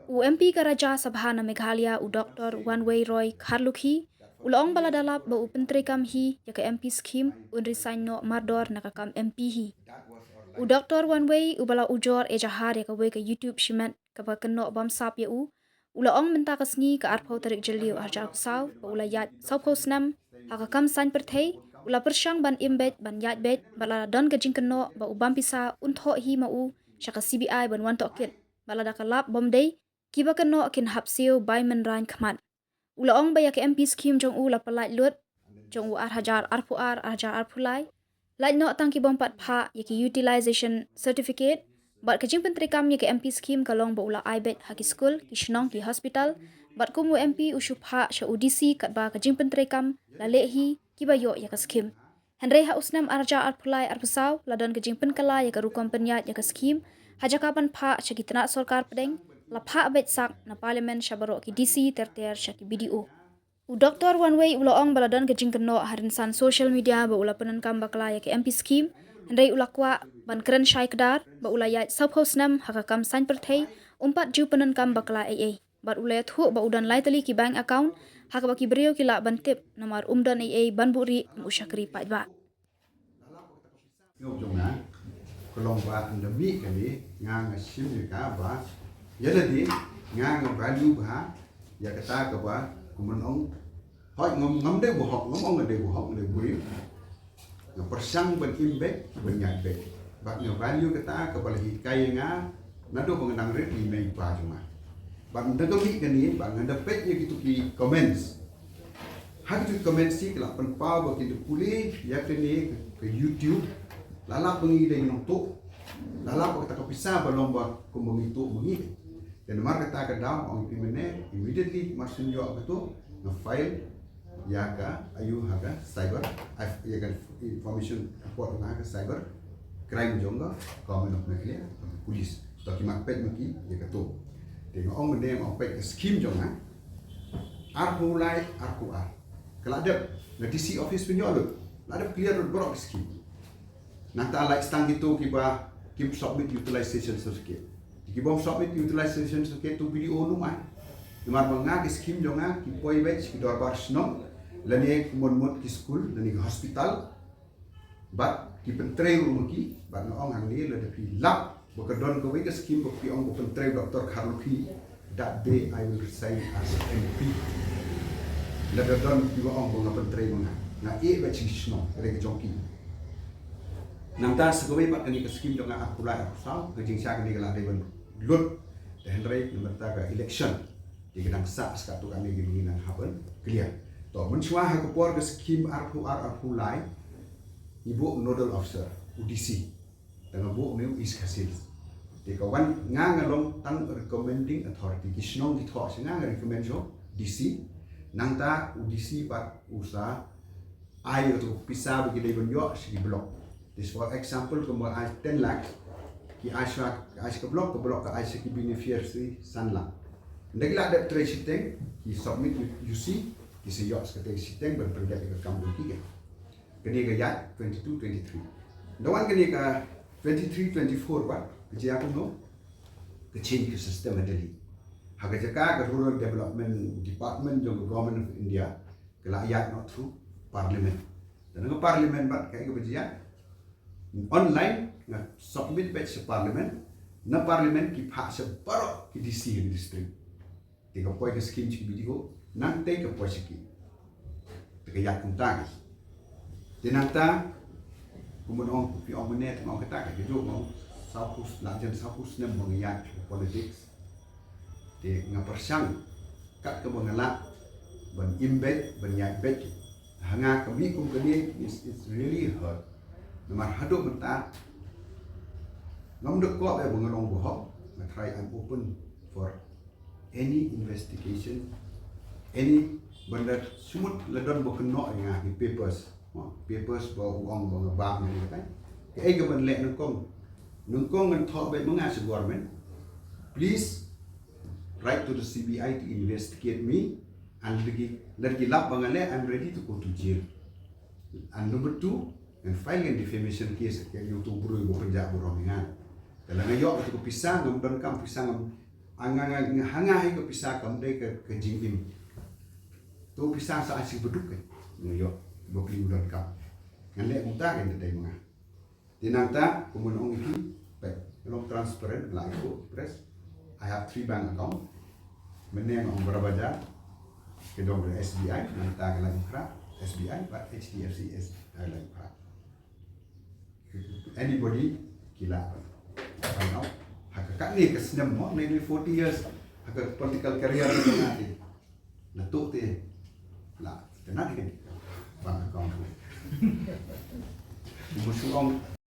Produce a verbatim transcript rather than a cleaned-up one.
U M P ka Rajya Sabha na Meghalaya, u Doctor Wanwei Roy Kharlukhi, u la ong ba lada lap ba u pyntreikam hi ïa ka M P scheme, un resign noh mardor na ka kam M P hi. U Doctor Wanwei, uba la ujor ejahar ïa kawei ka YouTube shimet kaba kynnoh bamsap ïa u, u la ong mynta ka sngi, ka arphew tarik Jylliew arhajar arphew saw, ba u la ïaid sawphew snem ha ka kam saiñ pyrthei, u la pyrshang ban im beit, ban ïaid beit, bad lada don ka jingkynnoh ba u bam pisa, un thoh hi ma u sha ka C B I ban wan tohkit, bad lada ka lap bym dei, kiba kynnoh kin hap siew bai mynrain khmat. U la ong ba ïa ka M P scheme jong u la pyllait lut jong u arhajar arphew ar, arhajar arphew lai, lait noh tang ki bym pat phah ïa ki utilization certificate. Bad ka jingpyntreikam ïa ka M P scheme ka long ba u la ai beit ha ki skul, ki shnong, ki hospital. Bad kum u M P u shu phah sha u D C katba ka jingpyntreikam la leh hi, kiba ïoh ïa ka scheme. Hynrei ha u snem arhajar arphew lai arphew saw, la don ka jingpynkylla ïa ka rukom pynïaid ïa ka scheme, ha jaka ban phah sha ki tnat sorkar pdeng, la phah beit sak na Parliament sha baroh ki D C ter ter sha ki B D O. U Doctor Wanwei u la ong ba la don ka jingkynnoh ha rynsan social media ba u la pyndonkam bakla ïa ka M P scheme, hynrei u la kwah ban kren shai kdar ba u la ïaid sawphew snem ha ka kam saiñ pyrthei, um pat ju pyndonkam bakla ei ei. Bad u la ïathuh ba u don lai tylli ki bank account ha kaba ki briew ki lah ban tip, namar um don ei ei ban buhrieh kum u shakri paidbah. Ïoh jong nga, ka long ba ynda mih kane, nga nga shim ïa ka ba ïa lade nga nga value bha ïa kata kaba kumno ong. Hooid, ngam, ngam dei ba hok, ngam ong nga dei ba hok, nga dei ba briew. Nga pyrshang ban im beit, ban ïaid beit. Bad nga value kata kaba la hikai ïa nga naduh ba nga dang rit ïa i mei i pa jong nga. Bad ynda ka mih kane, bad nga da peit ïa kito ki comments. Ha kito ki comments ki la pynpaw ba ki da pule ïa kane ka YouTube. La lap ba ngi dei nongtuh. La lap ba kata ka pisa ba long ba kumba ngi tuh ba ngi. Te namar kata ka daw, ong phi mynne, immediately mar shu ïoh kato, nga file ïa ka, aiu, ha ka cyber, ïa ka information report ha ka cyber crime jong ka Government of Meghalaya, police. To ki mat peit ma ki ïa kato. Te nga ong mynne, nga ong peit ka scheme jong nga arphew lai arphew ar. Ka la dep na D C office pynïoh lut. La dep clear lut baroh ka scheme. Nangta lait tang kito kiba kim submit utilization certificate. Ki bym submit utilization certificate to B D O nym ai. Namar ba nga ki scheme jong nga ki poi beit sha ki dorbar shnong, lane ki mon mut ki skul, lane ki hospital. Bad ki pyntrei ruh ma ki, bad nga ong hangne lada phi lap ba ka don kawei ka scheme ba phi ong ba pyntrei Doctor Kharlukhi, that day I will resign as M P. Lada don kiba ong ba nga pyntrei ma nga, nga ïeh beit sha ki shnong, ka dei ka jong ki. Nangta sa kawei pat kane ka scheme jong nga arphew lai arphew saw, ka jingshah kane ka la dei ban lut, te hynrei namar ta ka election. Te ka dang sah sa katto katne ki ba ngi nang hap ban clear. To, mynshuwa ha ka por ka scheme arphew ar arphew lai, ngi buh nodal officer, u D C. Te nga buh une u East Khasi Hills. Te ka wan nga, nga long tang recommending authority. Ki shnong ki thoh sha nga, nga recommend sha u D C. Nangta u D C pat u sa ai ïa kato ka pisa ba ki dei ban ïoh sha ki block. This, for example, kumba ai ten lakh, ki ai sha, ai sha ka block, ka block ka ai sha ki beneficiary san lakh. Ynda ki la dep trei shiteng, ki submit U C, ki sa ïoh sa katei ka shiteng ban pyndep ïa ka kam jong ki. Kane ka ïaid twenty-two twenty-three. Ynda wan kane ka twenty-three twenty-four pat, ka jia kumno? Ka change ka system ha Delhi. Ha ka jaka ka Rural Development Department jong ka Government of India, ka la ïaid noh through Parliament. Te na ka Parliament pat kaei kaba jia? Online, nga submit beit sha Parliament, na Parliament ki phah sha baroh ki D C ha ki district. Te ka poi ka scheme sha ki B D O, nangtei ka poi sha ki. Te ka ïaid kumta ki. Te nangta, kumba ong, phi ong mynne, te nga ong kata, ka juh, nga ong sawphew, la jan sawphew snem ba nga ïaid politics. Te nga pyrshang kat kaba nga lah ban im beit, ban ïaid beit. Ha nga ka mih kum kane, it's, it's really hurt. Namar haduh mynta ngam da kwah ba nga long bahok, nga try, I'm open for any investigation, any, ban da shu mut la don ba kynnoh ïa nga ki papers. Papers ba u ong ba nga bam ïa kata. Kaei ka ban leh nyngkong? Nyngkong ngan thoh beit ma nga sha government. Please write to the C B I to investigate me. And lada ki, lada ki lap ba nga leh, I'm ready to go to jail. And number two, ngan file ngan defamation case, ka ïa uto u briew ba pynjah burom ïa nga. Te lada nga ïoh kato ka pisa, ngam donkam pisa, ngam, Anga nga nga hanga hi ka pisa kam dei ka ka jingim. To pisa sa ashi beduk ke. Ngu yo bapli u don kam. Ngan leh kumta ke dei menga. Di nangta kumun ong iki. Pek long transparent la iko press. I have three bank account. Mene ong Barabajar. Kedong S B I nangta ke lagi kra S B I but H D F C is lagi kra. Anybody kila. Haka katni ka snem mo maybe forty years haka political career na ti na tu ti la kena ni bang account tu. Musuh ong